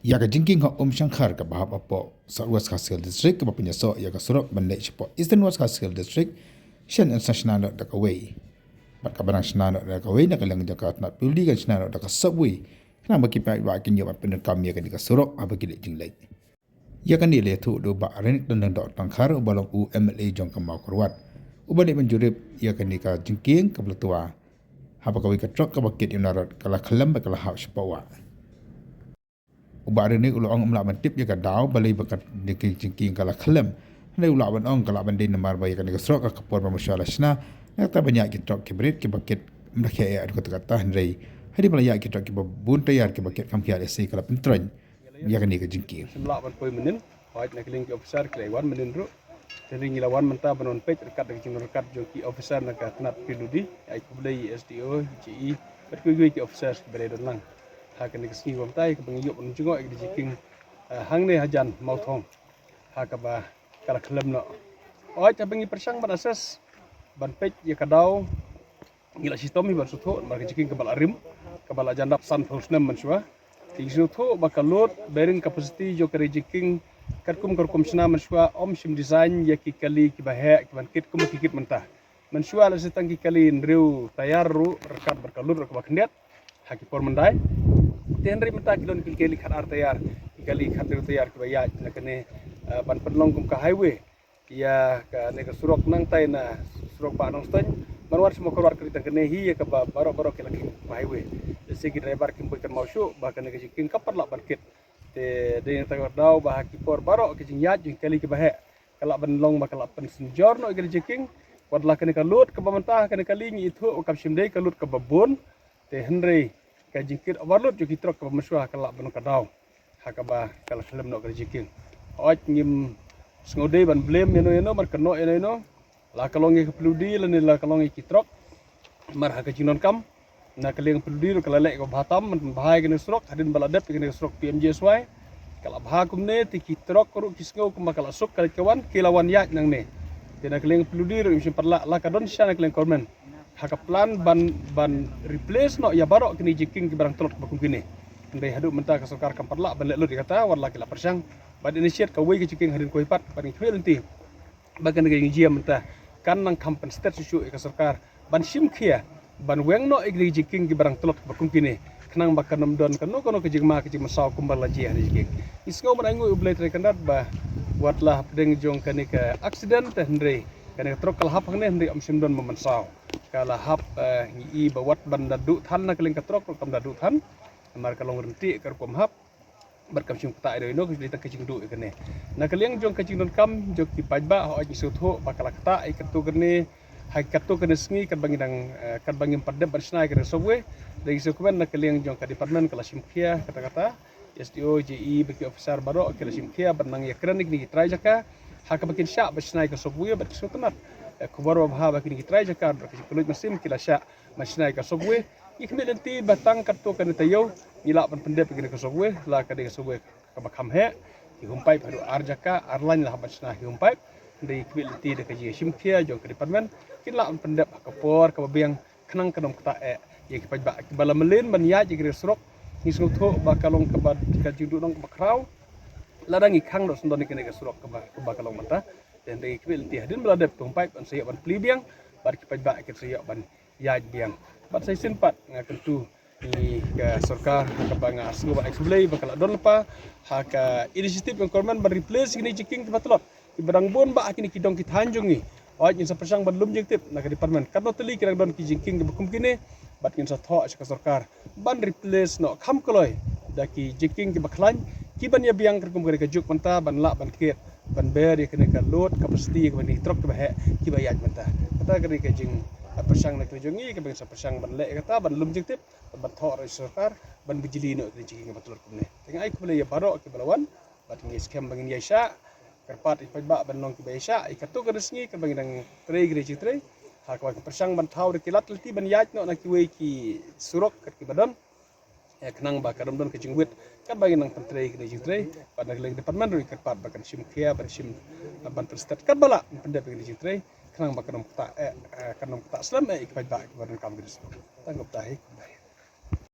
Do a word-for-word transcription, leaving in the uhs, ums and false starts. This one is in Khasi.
Ïa ka jingkieng ha Umshangkhar kaba hap hapoh South West Khasi Hills District kaba pynïasoh ïa ka surok ban leit shapoh Eastern West Khasi Hills District, shen yn sa shna noh da kawei bad kaba nang shna noh da kawei na ka liang jong ka tnat P W D kan shna noh da ka subway, khnang ba ki paidbah kin ïoh ban pyndonkam ïa kane ka surok haba ki leit jingleit. Ïa kane la ïathuh da u Bah Ryndoh Tangkhar uba long u M L A jong ka Mawkyrwat, uba leit ban jurip ïa kane ka jingkieng kaba la twa, haba kawei ka trok kaba kit ïa u narod ka la khlem bad ka la hap shapoh wah. U Bah Ryndoh u la ong um lah ban tip ïa ka daw balei ba kane ka jingkieng ka la khlem, hynrei u lah ban ong ka lah ban dei namar ba ïa kane ka surok ha ka por ba mynshuwa la shna, na kata ban ïaid ki trok ki barit kiba kit ym da khia ïa ka kata, hynrei hadien ba la ïaid ki trok kiba bun tayar kiba kit kham khia lehse ka la pyntroiñ ïa kane ka jingkieng. Ym lah ban poi mynnin, hooid na ka liang ki officer ki la wan mynnin ruh. Te ngi la wan mynta ban wan peit ryngkat da ka jingdon ryngkat jong ki officer na ka tnat P W D, ai khublei ïa S D O, J E, bad kiwei kiwei ki officer kiba la don lang ha kane ka sngi ba mynta, ïa kaba ngi ïoh ban jngoh ïa ka jingkieng, eh, hangne hajan Mawthong, ha kaba ka la khlem noh. Hooid haba ngi pyrshang ban assess ban peit ïa ka daw, ngi la shitom hi ban sngewthuh namar ka jingkieng kaba la rim, kaba la jan dap sanphew snem mynshuwa. Te ngi sngewthuh ba ka load bearing capacity jong ka jingkieng katkum ka rukom shna mynshuwa ym shym design ïa ki kali kiba heh kiban kit kumba ki kit mynta. Mynshuwa la sdang ki kali hynriew tayar ruh ryngkat bad ka load ruh kaba khyndiat ha ki por myndai. Te hynrei mynta ki don ki kali khatar tayar, ki kali khathynriew tayar kiba ïaid na kane, eh, ban pynlong kum ka highway ïa kane ka surok nangtai na surok Bah Nongstoiñ ban wan sha Mawkyrwat, ka dei tang kane hi ïa kaba baroh baroh ki la kheiñ kum ka highway. Lehse ki driver kim poi kynmaw shuh ba kane ka jingkieng kam pat lah ban kit. Te dei na kata ka daw ba ha ki por baroh ka jingïaid jong ki kali kiba heh ka lah ban long ba ka lah pynsynjor noh ïa ka jingkieng. Wat la kane ka load kaba mynta ha kane ka kali ngi ithuh ba kam shym dei ka load kaba bun. Te hynrei ka jingkit overload jong ki trok kaba mynshuwa ka lah ban long ka daw ha kaba ka la khlem noh ka jingkieng. Hooid ngim sngewdei ban blame ïano ïano, ban kynnoh ïano ïano, la ka long ïa ka P W D lane la ka long ïa ki trok. Namar ha ka jingdonkam na ka liang P W D ruh ka la leh kaba bha tam ban pynbha ïa kane ka surok hadien ba la dep ïa kane ka surok P M G S Y. Ka la bha kumne te ki trok ruh ki sngew kumba ka la suk ka leit ka wan, ki la wan ïaid nangne. Te na ka liang P W D ruh im shym pat lah, la ka don shisha na ka liang government ha ka plan ban, ban replace noh ïa baroh kine ki jingkieng kiba dang tlot kiba kum kine. Hynrei haduh mynta ka sorkar kam pat lah ban leh lut ïa kata, wat la ki la pyrshang ban initiate kawei ka jingkieng hadien kawei pat, bad ngi khmih lynti ba kane ka jingjia mynta kan nang kham pynstet shuh shuh ïa ka sorkar ban shim khia ban weng noh ïa kine ki jingkieng kiba dang tlot kiba kum kine, khnang ba kan ym don kano kano ka jingma ka jingmynsaw kumba la jia ha kine ki jingkieng. Ngi sngew ban ainguh ïa U Blei Trai Kynrad ba wat la hapdeng jong kane ka accident te hynrei kane ka trok ka la hap hangne hynrei ym shym don ba mynsaw. Ka la hap, eh, ngi i ba wat ban da duh than na ka liang ka trok ruh kam da duh than. Namar ka long ryntieh ka rukom hap bad kam shym ktah ïa ino ino, ka dei tang ka jingduh ïa kane. Na ka liang jong ka jingdonkam jong ki paidbah, hooid ngi sngewthuh ba ka la ktah ïa katto katne, ha katto katne sngi katba ngi dang, eh, katba ngim pat dep ban shna ïa kane ka subway. Dei ngi sngewkmen na ka liang jong ka department ka la shim khia katta katta. S D O, J E bad ki officer baroh ki la shim khia ban nang ïakren ïa kine ki trai jaka ha kaba kin shah ban shna ïa ka subway bad ki sngewtynnat, eh, khubor ba bha ba kine ki trai jaka bad ki jingkylluid mynsiem ki la shah ban shna ïa ka subway. Ngi khmih lynti ba tang katto katne taïew ngi lah ban pyndep ïa kane ka subway, la ka dei ka subway kaba kham heh. Ki home pipe haduh ar jaka, ar lain la hap ban shna ki home pipe. Hynrei ngi khmih lynti da ka jingshim khia jong ka department kin lah ban pyndep ha ka por kaba biang khnang kan ym ktah eh ïa ki paidbah kiba la mlien ban ïaid ïa kane ka surok. Ngi sngewthuh ba ka long kaba ka jingduhnong kaba khraw lada ngi khang noh shen don ïa kane ka surok kaba, kaba ka long mynta. Te hynrei ngi khmih lynti hadien ba la dep ki home pipe ban sa ïoh ban plie biang bad ki paidbah kin sa ïoh ban ïaid biang. Bad sa shisien pat nga kyntu ïa ka sorkar ha kaba nga sngew ban ai khublei ba ka la don lypa ha ka initiative jong government ban replace kine ki jingkieng kiba tlot kiba dang bun bah ha kine ki dong ki thaiñ jong ngi. Hooid ngin sa pyrshang ban lum jingtip na ka department katno tylli ki dang don ki jingkieng kiba kum kine bad ngin sa thoh sha ka sorkar ban replace noh kham kloi da ki jingkieng kiba khlaiñ kiban ïa biang katkum kane ka juk mynta ban lah ban kit ban ber ïa kane ka load capacity ïa kaba ngi trok kiba heh kiba ïaid mynta. Kata ka dei ka jing, ah, pyrshang na ka liang jong ngi kaba ngin sa pyrshang ban leh ïa kata ban lum jingtip ban thoh ruh sha sorkar ban bijli noh ïa kane ka jingkieng kaba tlot kumne. Te nga ai khublei ïa baroh kiba la wan bad ngi skhem ba ngin ïaishah. Kyrpad ïa ki paidbah ban long kiba ïaishah ïa katto katne sngi kaba ngi dang trei kine ki jingtrei. Ha kaba ngi pyrshang ban thaw da ki lad lynti ban ïaid noh na kiwei ki surok kat kiba don. Eh, khnang ba kan ym don ka jingwit katba ngi nang pyntrei kine ki jingtrei. Bad na ka liang department ruh ngi kyrpad ba kan shim khia ban shim, ban pynstet katba lah ban pyndep ïa kine ki jingtrei khnang ba kan ym ktah eh, eh, kan ym ktah slem eh ïa ki paidbah kiba donkam kine ki surok. Tang kumta hi, kumta hi.